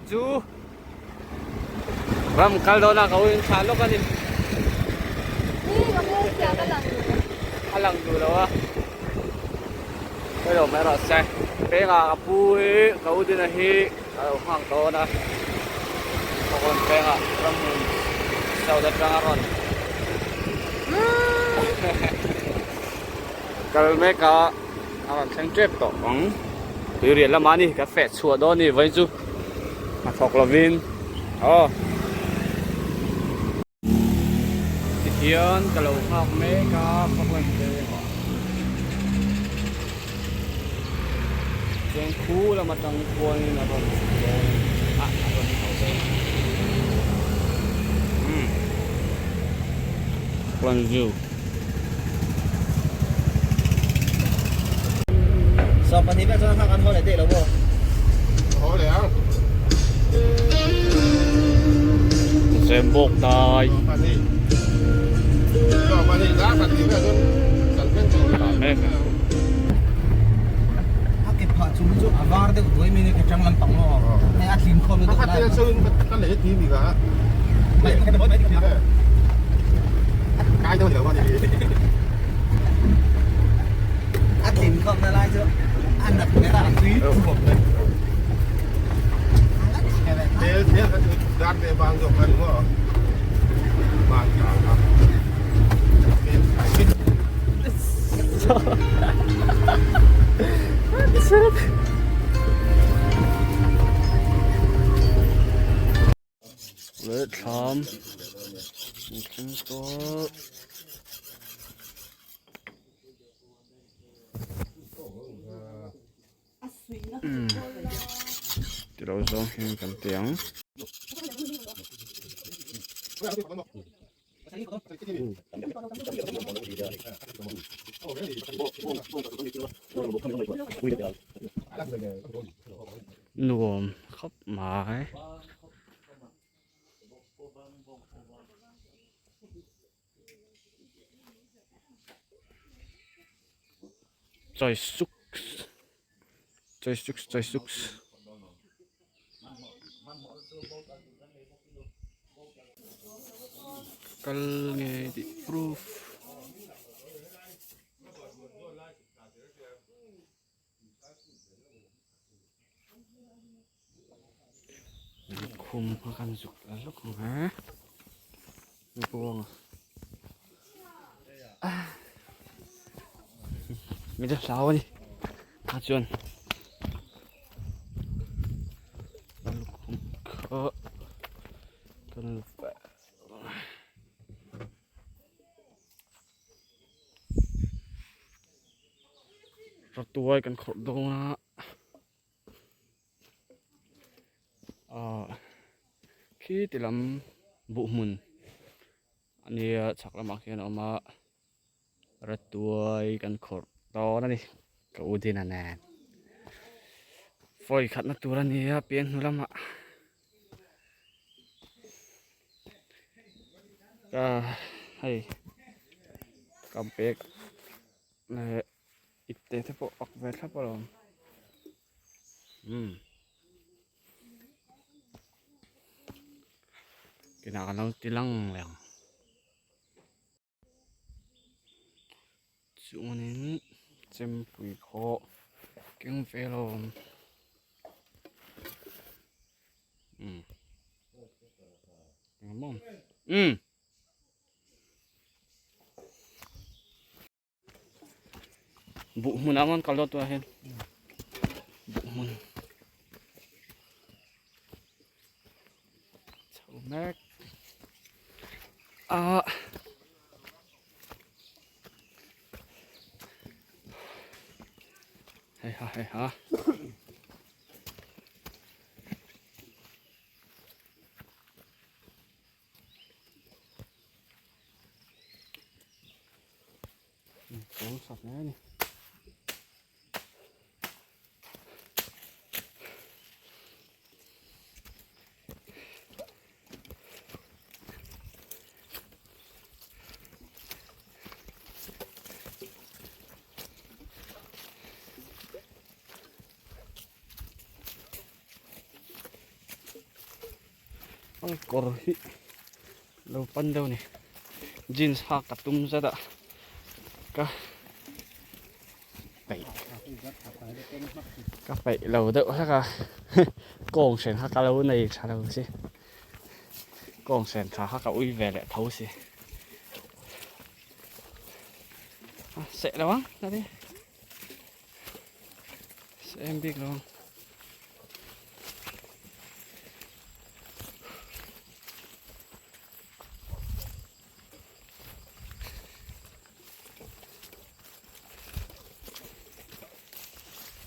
chu ram kal dawn a ka u in thlah lawk a ni. A lang duh lo a. Hei lo mai rawh se. Pengah ka pu hi ka u dina hi a lo nghak dawn a. Khawkawn pengah ramhmun south atang a rawn kal mek a a rawn thleng tep tawh ang. Tuirial lamah a ni ka feh chhuah dawn a ni vawiin chu hnathawk lovin aw. Tihian ka lo nghak mek a Falkland vengah chuan khu lam atang khuanin a rawn chhuk dawn a a rawn chho dawn umm Falkland view. Sawmpahnih vel chuan a nghak an haw leh daih lo maw? Haw leh ang. Zembawk dai. Sawmpahnih. Sawmpahnih dar pahnih vel chuan kan thleng tawh Ta mek a. A ke phah chung hi chu a var deuh duai mai a ke tang lampang maw? Hei a thlin khawm na deuh lai. Kha chuan ka lei ti ni ka. A tlin khawp na lai chu a nat hmel a tui thup mai. Leh thlam an thleng tawh. Ti lo zawng hian kan ti ang. Nuam khawp mai. Choi suk choi suk choi suk kal nge tih proof. Khum kha kan zuk la lawk ang e buang a mi chu hlau a ni tah chuan lukhum kha kan Ratuai kan khawrh dawn a ahh khi ti lam buh hmun a nia chhak lamah khian a awm a ratuai kan khawrh dawn a ni ka u dina nen vawi khatna tur a nia pian hnu lamah ahh hei ka bag leh ipte te pawh ak ve thlap alawm umm kinah kan lo ti lang leh ang chuanin chempui pawh keng ve alawm umm engemaw umm. Buh hmun ah mawn kal dawn tunah hian buh hmun chho mek a hei ha hei ha. Pawl sak mai a ni. Ang kawr hi lo pan deuh a ni jeans hak ka tum zet a ka peih ka peih lo deuh hlek a kawng hren kha ka lo nei tha lo si kawng hren tha kha ka ui ve leh tho si a seh lo ang ka ti seh em bik lo ang.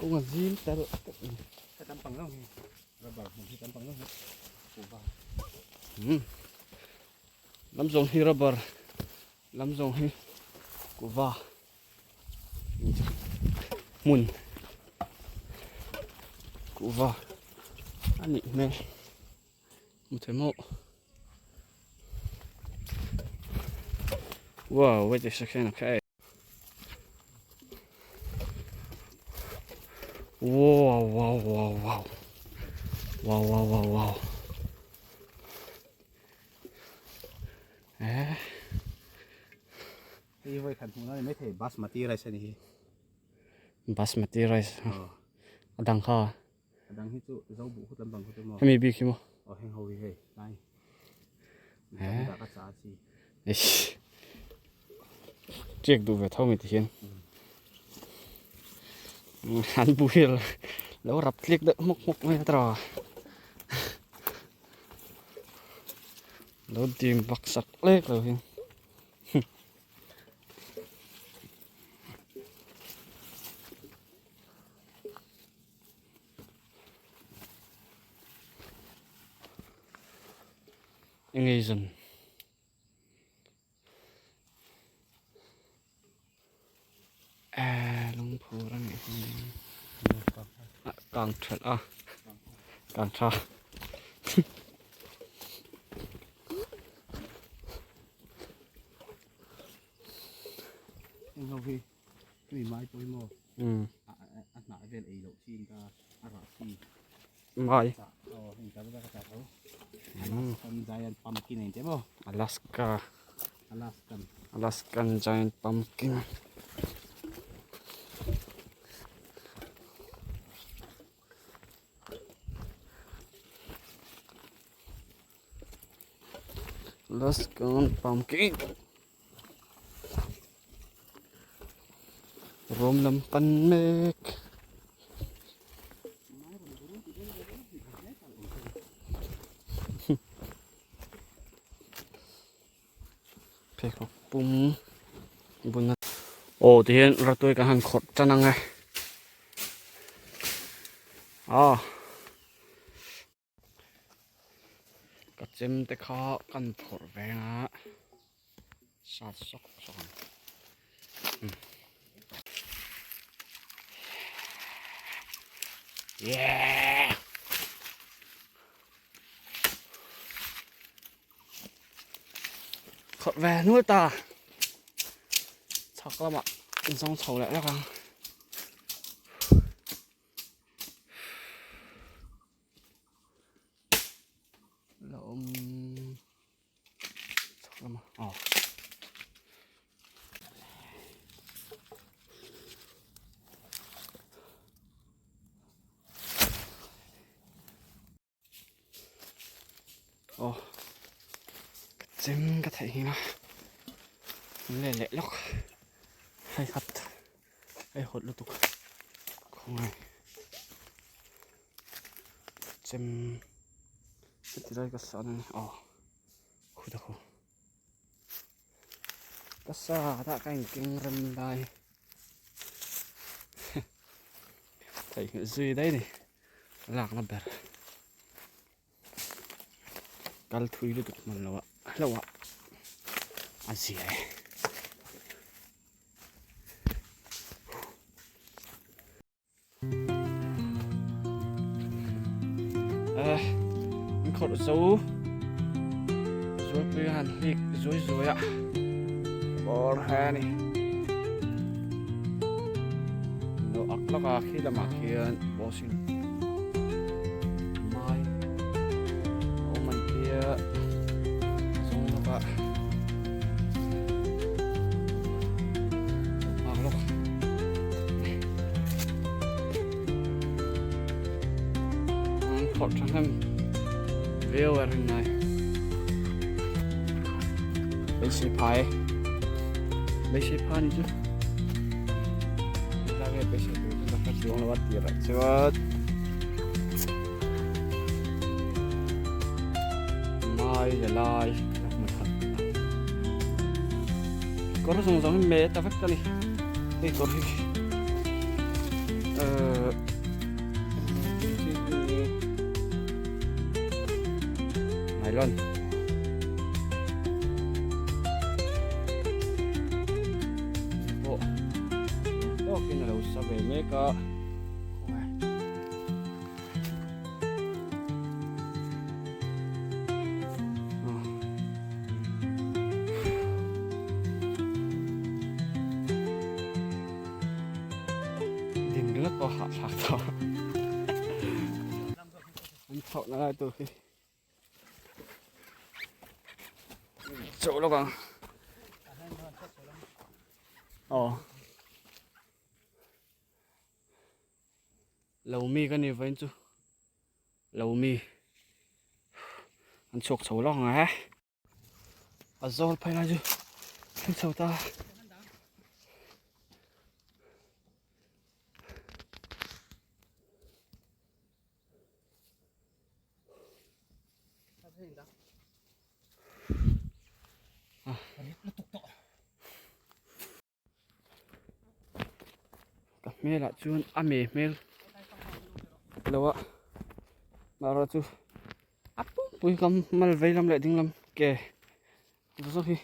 Kawng a zim tel a ni. Lam zawng hi rubber lam zawng hi kuhva hmun kuhva a nih hmel hmu thei maw wow wait a second okay wow wow wow wow wow wow wow wow eh Hei vawi khat hmuh na ni maithei basmati rice a ni hi. Basmati rice a dang kha. A dang hi chu zo buh khut lampang khu chu maw. Hemi bik hi maw. Aw heng ho hi hei tlai. Eh. Ka cha chi. Eish. Tiak duh ve tho mi ti hian. An bu hi lo rap tliak deuh hmawk hmawk mai a tawh a. Lo dim bak sak lek lo hian. Enge zan eh lungphur a nih hi kang thelh a kang tha. Eng ho hi tui mai pawimawh a hnah vel ei loh chin ka a rah chi mai aw heng ta ka ta tho Alaskan giant pumpkin ang te maw Alaska Alaskan Alaskan giant pumpkin Alaskan pumpkin Rom lam pan mek pheikhawk pum bun aw tihian ratui kan han khawrh tan ang e ah Ka chem te kha kan phawrh veng a sat sawk sawk ang yeah Phawrh ve nual ta chhak lamah in zawng chho leh lawk ang. La awm chhak lama aw aw ka chem ka theih hi a leh leh lawk hei khat hei hawt lutuk khawngaih chem heti lai ka san a ni aw khu ta khu ka sa dah ka inkeng rem lai theih zui daih a ni. Lakna ber kal thui lutuk hman lo ah hlauh ah a zia e. Eh, in khawrh zo zualpui han hlik zuai zuai a bawr he a ni. Lo ak lawk a khi lamah khian washing mai a awm an tia. phawrh thahnem viau a rin ngai. Beisei phai beisei pha ni chu helai nge beisei tur chu ka hre chuang lo a tirah chuan mai la lai ka hmu that kawr zawng zawng hi me ta vek a ni hei kawr hi ehh nylon pawh tawkin a lo sa ve mek a. Din ringawt pawh hahthlak tawh. An chhohna lai tur khi chauh lawk ang. Aw. Lo mi ka ni vawiin chu lo mi an chhuak chho lawk ang e. A zawl phei lai chu thleng chho ta. Ka hmelah chuan a me hmel lo a mahrawh chu a pumpui kam mal vei lam leh ding lam ke zawk hi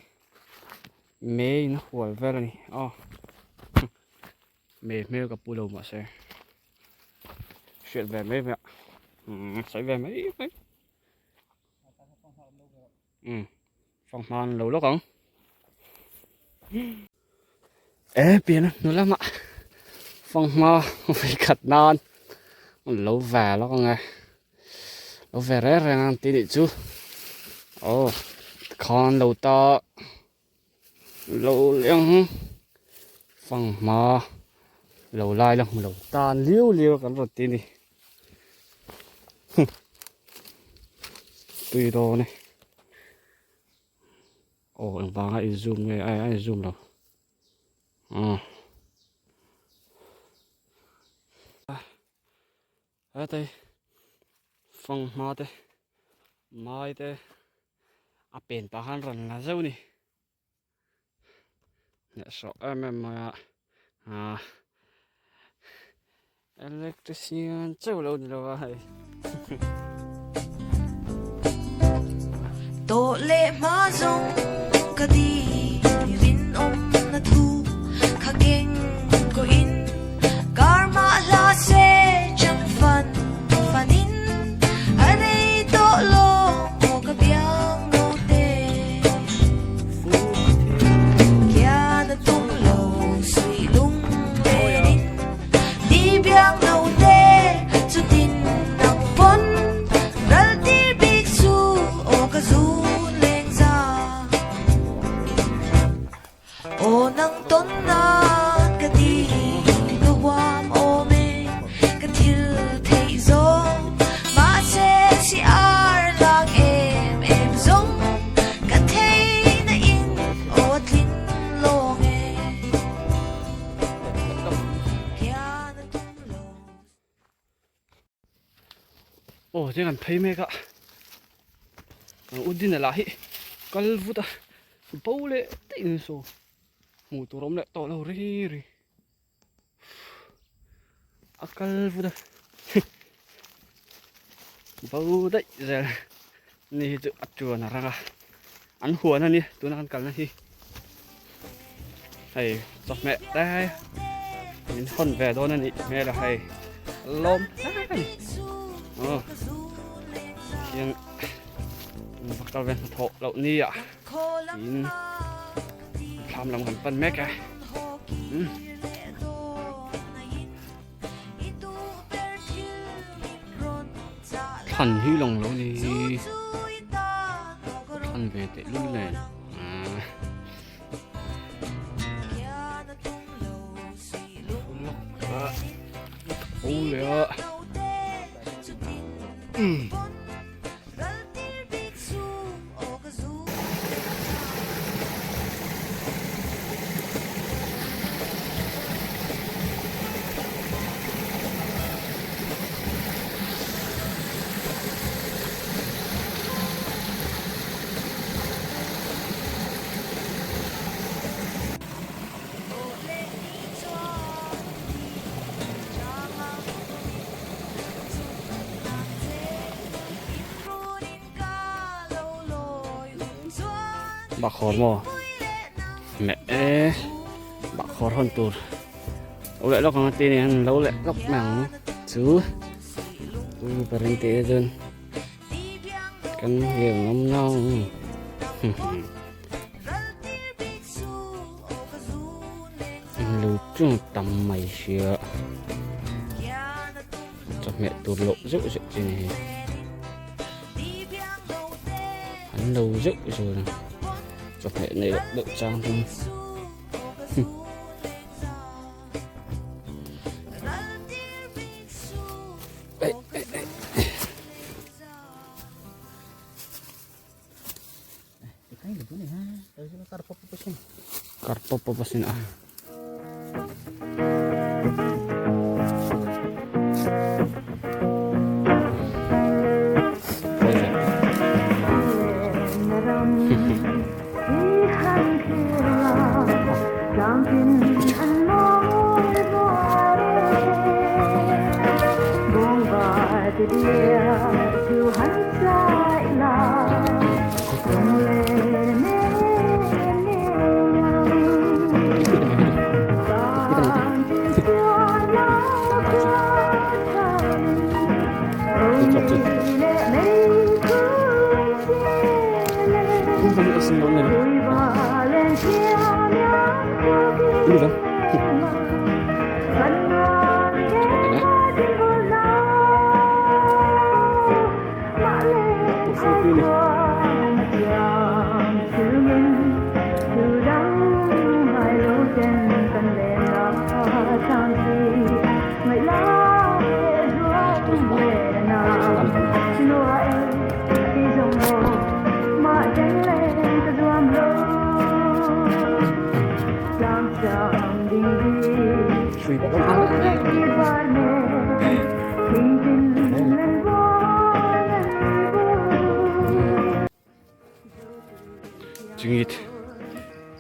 me in a hual vel a ni aw me hmel ka pu lo mahse hriat ve mai mai a sawi ve mai mai umm fanghma an lo lawk ang e pian a hnu lamah fanghma vawi khat nan an lo ve lawk ang e lo ve reng reng ang tih nih chu aw tikhan lo ta lo leng fanghma lo lai la hmu lo tan liu liu kan rawn ti a ni. Tui dawn e. Aw engvanga in zoom nge ai a in zoom lo. Aw. Hetai fanghma te mai te a pen pah khan rawn la zeuh a ni. Hnehsawh em em mai a ah electrician chauh lo ni lo a hei. Tawh leh hma zawng ka di rinawm na thu kha keng kohin kar mah hla se chang fan fanin a rei tawh lawng aw ka biang no te. Aw tiang an phei mek a Udin a lah hi kal vut a bo leh daih in saw hmuh tur a awm leh tawh lo ri ri. A kal vut a bo daih zel ni hi chu a tuan a rang a an huan a ni tuna kan kalna hi hei chawhmeh te min hawn ve dawn a nih hmel a hei lawm hle a ni aw hian va kal ve hnathawh loh ni ah tiin thlam lam kan pan mek e. Thlan hi lang lo ni thlan ve teh lul nen lawk a tho leh a. Bahkhawr maw meh e bahkhawr hawn tur lo leh lawk ang a ti nia lo leh lawk mai ang chu ka ring tih te chuan kan hliam ngam nang Lu chung tam mai sia chawhmeh tur loh zeuh zeuh chi ni hi an lo zeuh zeuh a chawhmeh nei loh deuh chang hi Karpop apa sih ah? Chingit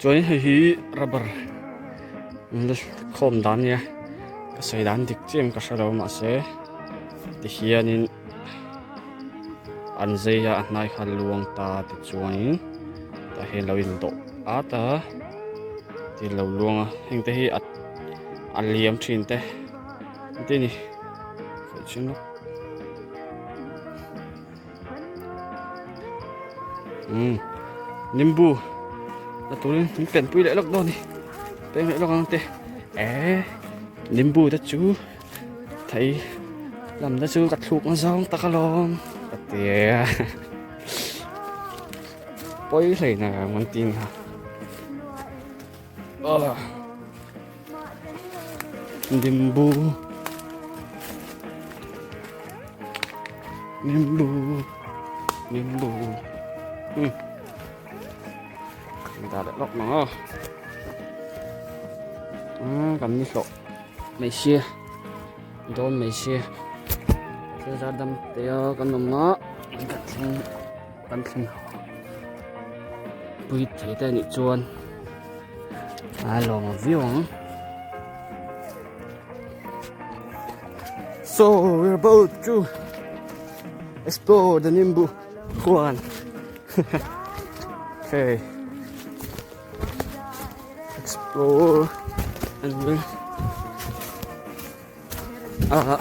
chuan hei hi rubber an la khawm dan nia ka sawi dan dik chiah em ka hre lo mahse tihianin an zai a a hnai kha luang ta tichuanin tah hian lo indawh at a ti lo luang a heng te hi a a liam thin te te ni sawi chin lawk umm nimbu la turin min pen pui leh lawk dawn a ni peng leh lawk ang te eh nimbu te chu thei lam te chu ka thluk na zawng tak alawm ka ti a pawi hleina an ti a Nimbu Nimbu Nimbu hmm. Ta leh lawk mang aw kan ni hlawh mai sia dawn mai sia thil zar dam te a kan awm a kan thleng kan thleng pui thei te anih chuan a lawm viau ang so we're about to explore the nimbu huan okay explore and we'll ah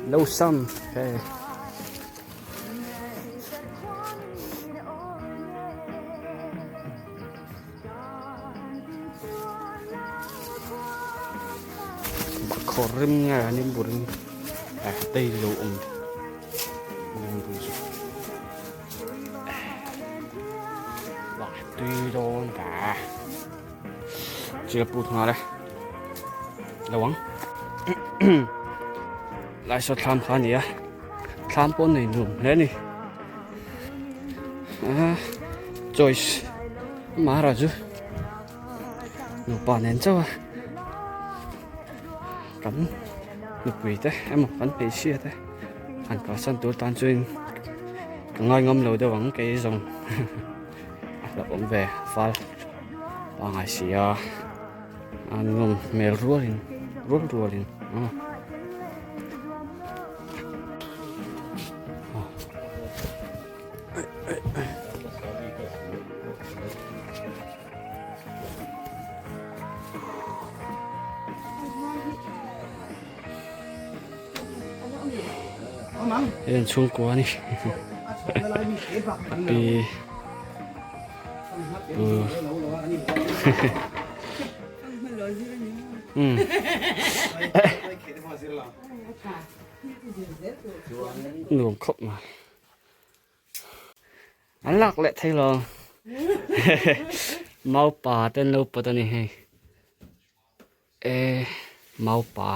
no some okay Khawr rim nge an inbu rim eh tei lo awm nimbu chu lah tui dawn ta chil put nghal e lo ang. Lai saw thlam kha a ni a thlam pawh nei nuam hle a ni ah choice amah erawh chu nupa nen chauh a kan nupui te emaw kan hmeichhia te han kalsan tur tan chuan ka ngai ngam lo deuh ang kei zawng a hlauhawm ve fal pangai si a a nuam hmel rualin rual rualin aw. Hei an chhungkua a ni pi pu nuam khawp mai. An lak leh thei lo. Maupa te an lo pawt a ni hei. E maupa.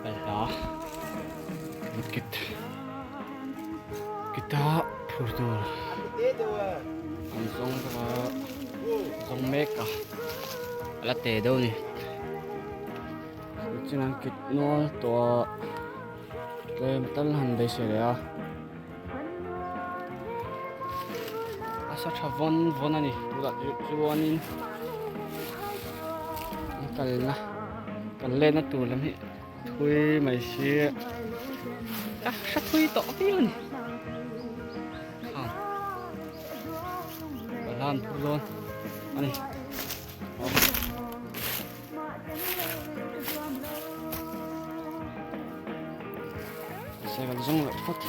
Balhla kit kita phur tur an zawng bawk a zawng mek a a la te deuh a ni chuan an kit nual tawh a tlem tal han beisei leh a a sa tha vawn vawn a ni tunah chuanin an kalna kan lenna tur lam hi thui mai si a hre thui tawh viau a ni ka hlan phur dawn a ni. Se kan zawng leh phawt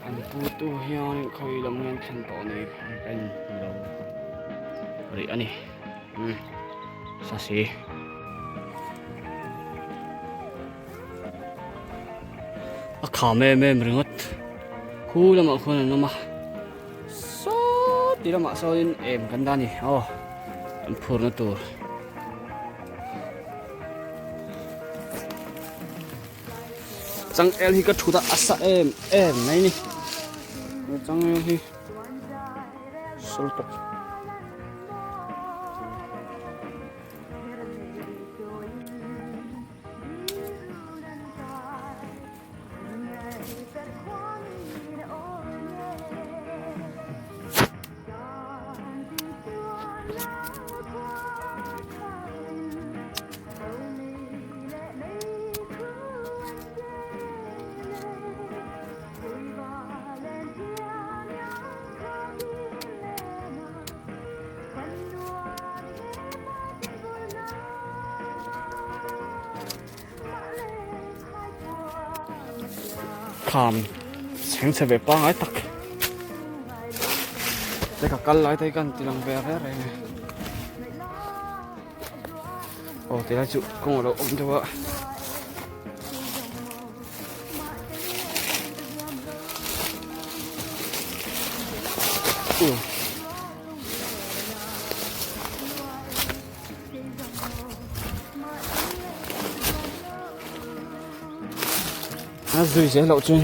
an pu tu hian khawi lam nge an thlen tawh ni ka in hmu lo rih a ni umm sasi. A kham em em ringawt khu lamah khuan an awm a sawti lamah sawnin em kan dah a ni aw an phurna tur. Changel hi ka thut a a sa em em mai a ni changel hi sawl tawp. Kham chhengchhe ve pangai tak te ka kal lai te hi kan ti lang ve reng reng a aw tilai chu kawng a lo awm deuh a. A zui zel loh chuan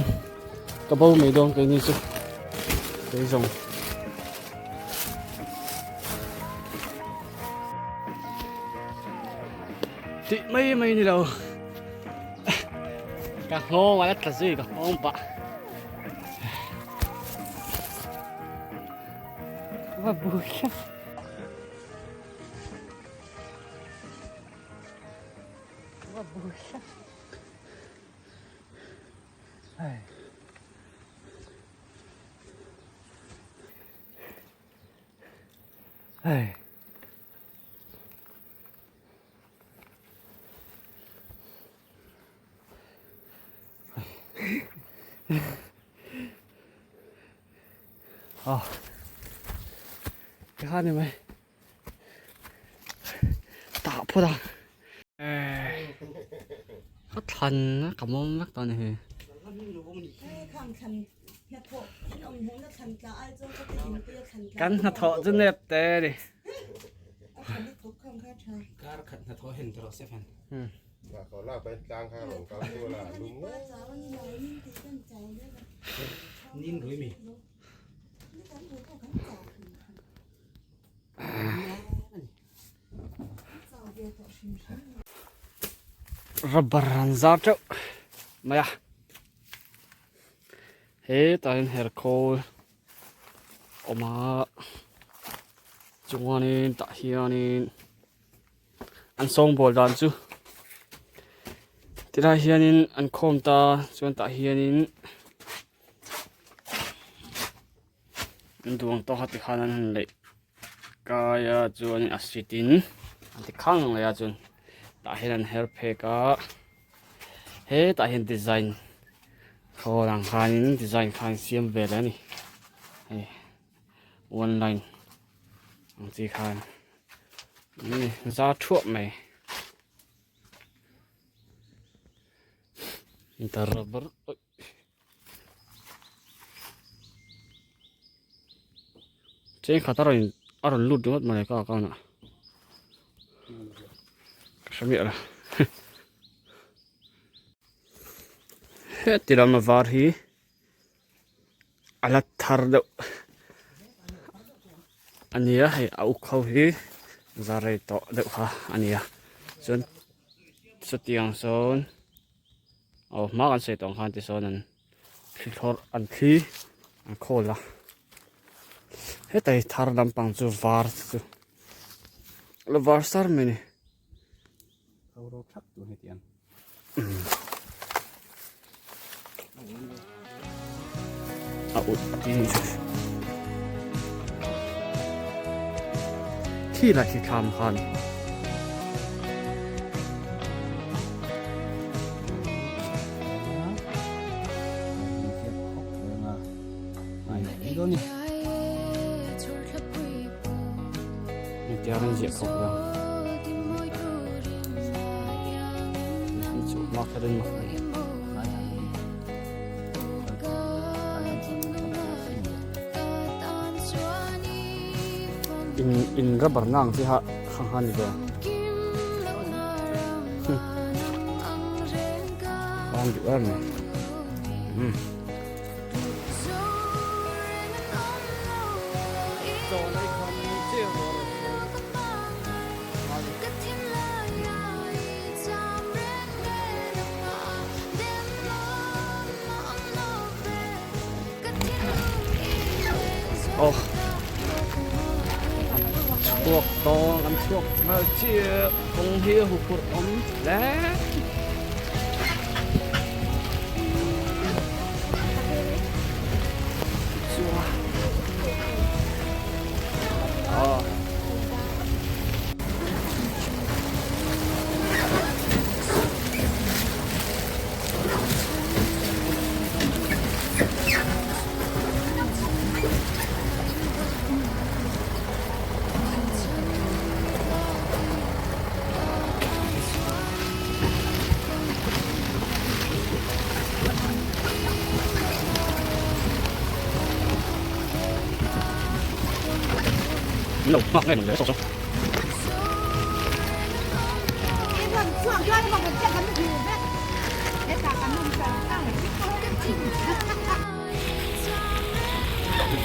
ka bo mai dawn keini chu kei zawng. Tih mai mai ni lo ka nghawng a la tla zui ka nghawng pah. Va bu hian. Va bu hian. Ai. Ai. Aw tikhan ni mai tah phawt ang. Ka thlan a ka mawm vek tawh a ni hi. Kan hnathawh chu nep te a ni. Rubber an zar teuh mai a hetah hian herkhawl awm a chuanin tah hianin an sawngbawl dan chu tilai hianin an khawm ta chuan tah hianin An duh ang tawk a tikhan an han leih kai a chuanin a sit in an ti khang leh a chuan tah hian an her phek a hetah hian design khawl ang khanin design kha an siam ve leh a ni hei one line ang chi khan za thuah mai. Cheng khat a rawn a rawn lut ringawt mawle ka account ah ka hre miah lo heti lam a var hi a la thar deuh a nia hei a uk ho hi za rei tawh deuh kha a nia chuan chutiang sawn. Aw hma kan sawi tawh ang khan tisawn an thli thlawrh an thli an khawl a heta hi thar lampang chu var chu la var sar mai a ni. A ut ti Khi lah khi thlam khan. Tiang ziah khawp la. Chu mak kharin mak. In in rubber na ang chi ha khang kha ni ve. Ang duh em mai. Um. Aw an chhuak dawn an chhuak nghal chiah kawng hi a huphurh awm hle. Aw. Lo ngak nge le so so.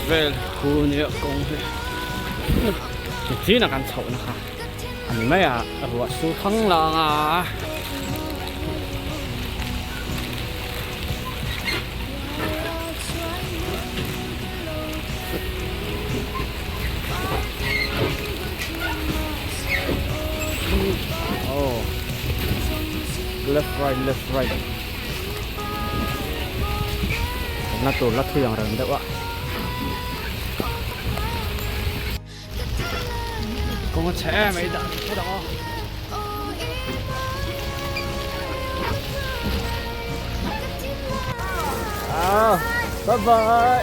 Vel khu nia kawng hi chin a kan chhoh na kha a ni mai a ruah sur thang lang a. Oh. Left right left right. Na tur la thui ang reng deuh a. Kawng a chhe em mai dah phawt ang aw. Ah, bye bye.